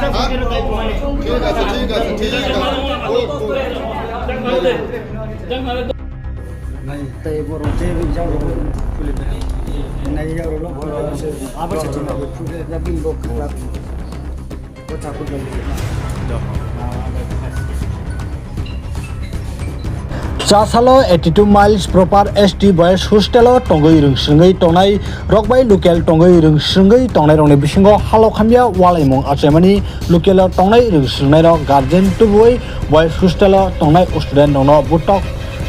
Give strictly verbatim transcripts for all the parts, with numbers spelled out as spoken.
ঠিক আছে, ঠিক আছে, ঠিক আছে। Good, good। Tei borok tei jang rok khuli bai. Nai jang rok abo se chuma khuli da bin bok khla. Chasalo eighty two miles proper S T boys hostel o tongwi rwngswngwi tongnai rok bai local tongwi rwngswngwi tongnai rokni bisingo halok hamya walaimung achaimani local o tongnai rwngswngnai rok guardian tubui boys hostel o tongnai student rokno butok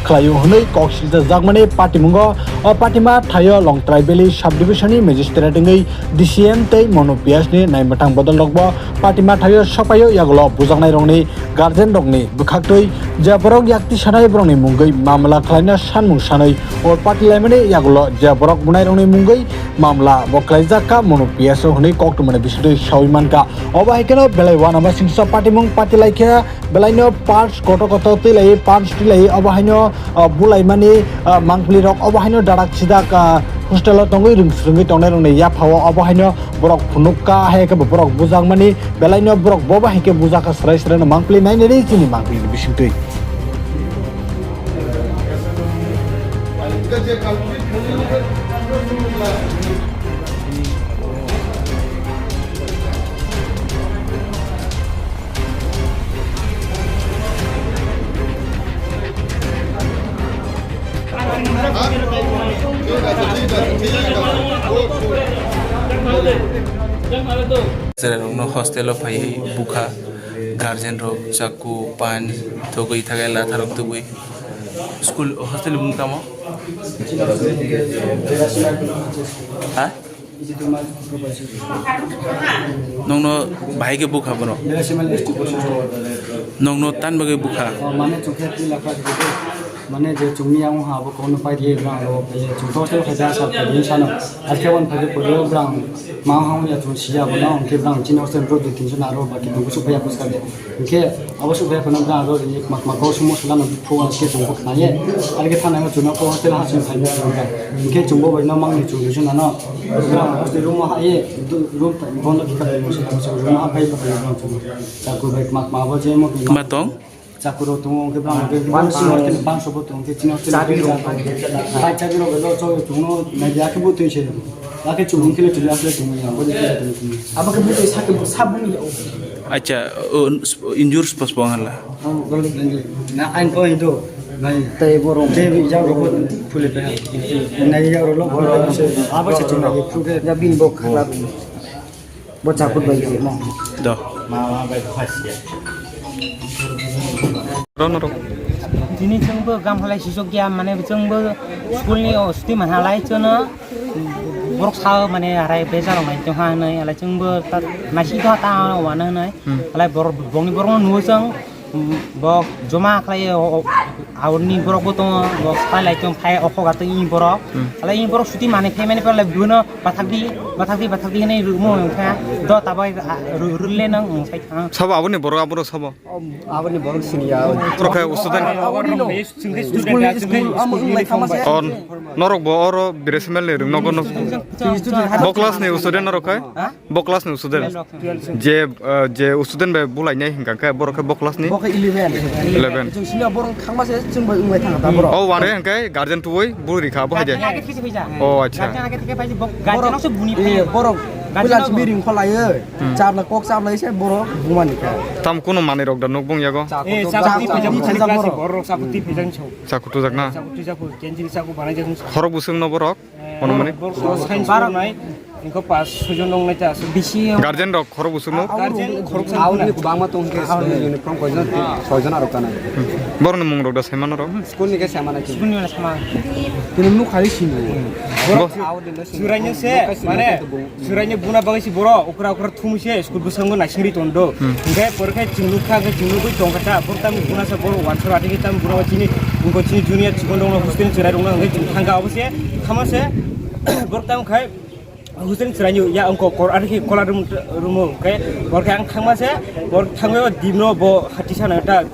khlaio hwnwi kok silchajakmani patimungo o patima thaio Longtrai Valley subdivision ni magistrate wngwi D C M tei Monu P S ni naimwthang bodol rokbo patima thaio sopaio yagulo bujaknai rokni guardian rokni bwkhaktwi je borok yakti sanai borokni mungwi mamla khlaina sanmung sanwi o patilaimani yagulo je borok bunai rokni mungwi mamla bo khlaijak kha Monu P S o hwnwi koktwmani bisingtwi sawi mankha. Obo hai kheno belai uanama singsa patimung patilaikha. Belaino parts koto koto twi lai, parts twi lai, obo haino, ah, bulaimani, ah, mangpili rok obo haino darak sidak, ah, hostel o tongwi rwngswrwngwi tongnai rokni yaphao obo haino borok phunukha, hai khe bo borok bujakmani belaino borok bobo hai khe bujak kha, swrai swraino mangpili nainani chini mangpili bisingtwi. Cherai rokno hostel o phaiwi bukha, guardian rok chaku, pan, togwi thagai latha rok tubui. School hostel ni bumung tamo? Ha? Nongno bahai khe bukha bono? Nongno tan bagwi bukha? Mane chwng khe twi lakha khe, mane je chwngni yang ha bo kono pai di bang ro, je chwng to hostel khaja sa pagin sano. Aske wan phage pore bang ma ha ya chwng siya bono, hwnkhe bang chini hostel bro dui tin jon aro baki dungku su phaya bwskang de. Hwnkhe abo sukha phano bwrang aro ri mak mak kok sumo sula no phu ang khe chwng bo khna ye. Ar khe thana no chwng no kok hostel ha chwng thai bo chwng kha. Hwnkhe chwng bo bai no mang ni chwng dui jona no. Bwrang hostel room o ha ye, du-, room ta bondo khe kha mo sula mo room o ha pai pa kha bwrang chwng. Chaku bai mak ma bo je mo. Ma tong? Chaku ro tongo hwnkhe bwrang hwnkhe bang si hostel bang so bo tong khe chini hostel chabi ro. Bai chabi ro lo chwng no nai ya khe bo twi se. Akhe chumung kile chumung akhe chumung ya, bo de kile chumung. Abo khe butui sa khe sa bung ya. Acha, o, injur spas bong hala. Na ain ko indo. Nai. Tei borok. Tei bi jang rok phule pe. Nai ya rok lo. Abo se chumung ya phule. Ya bin bok khala. Bo chakut bai mo. Do. Ma ma bai khas ya. Ron ro. Tini chwng bo gam halai sisok ya, mane chwng bo school ni o suti man halai chwng no. Borok sao mane arai bejal rok nai tongkha hinwi, alai chwngbo ta naising tongkha ta wanw hinwi. Hmm. Alai borok, borokni borokno nuo chwng, um, bo joma khlai o, o, aurni borokbo tongo, bo phai lai tong phai o khoga tong i borok. Hmm. Alai i borok suti manwi phaimani pore lai buino bathakdi, bathakdi, bathakdi hinwi rwmo wngkha. Do tabuk, ah, rw-, rwle nang wng sai thang. Sabo aboni borok, aborok sabo? Aboni borok sini ya. Rokhe student. School, school, amo wng lai thangma se. On, norok bo oro Biresimel ni rwngnogo no. Bo class ni student norok khai? Ha? Bo class ni student. Je, eh, je student bai bulai nai hingka khe borok khe bo class ni? Bo khe eleven. Eleven. Chwng sini borok thangma se chwng bai wng lai thang ta borok. O ware hingke guardian tuwi buri kha bo haide. Guardian age thik se phaija. O acha. Guardian age thik se phaija, bo guardian se buni phaija. Borok. Guardian pila se biring kholai. Hmm. Chapla kok chapla ise borok bumani kha. Tam kuno manwi rok da nuk bung yago? Eh, chakut twi phaijak, chakut twi phaijak borok. Borok chakut twi phaijak so. Chakut tujak na? Chakut twi chakut, kenjini chakut banai jak. Khorok busung no borok? Eh, ono mani? Borok science borok nai. Ingko pas soijon nong nai ta asuk. Bisi. Guardian rok khorok busung no? Guardian khorok sa. Aur ni kubangma tong ke uniform koijon, soijon aro kanai. Borok ni mung rok da saimano rok? School ni ke sama na. School ni sama. Tini nuk khali sini. Bo. Suraino se, mane, suraino buna bagwi si borok, okra okra thumwi se, school bwskango naisingri tondo. Hmm. Hingke porkhe chwng nukha, hingke chwng nugwi tongkha ta, borok tamni buna sa borok wansuk atikhe tam borok chini, wngkha chini junior chikon rokno hostel ni chwrai rokno hingke chwng thangkha obo se, thama se, borok tamo khai hostel ni chwraino ya wngkha kor atikhe kola rum, rumo hingke porkhe ang thangma se, borok thangwi o dimno bo hati sana ta.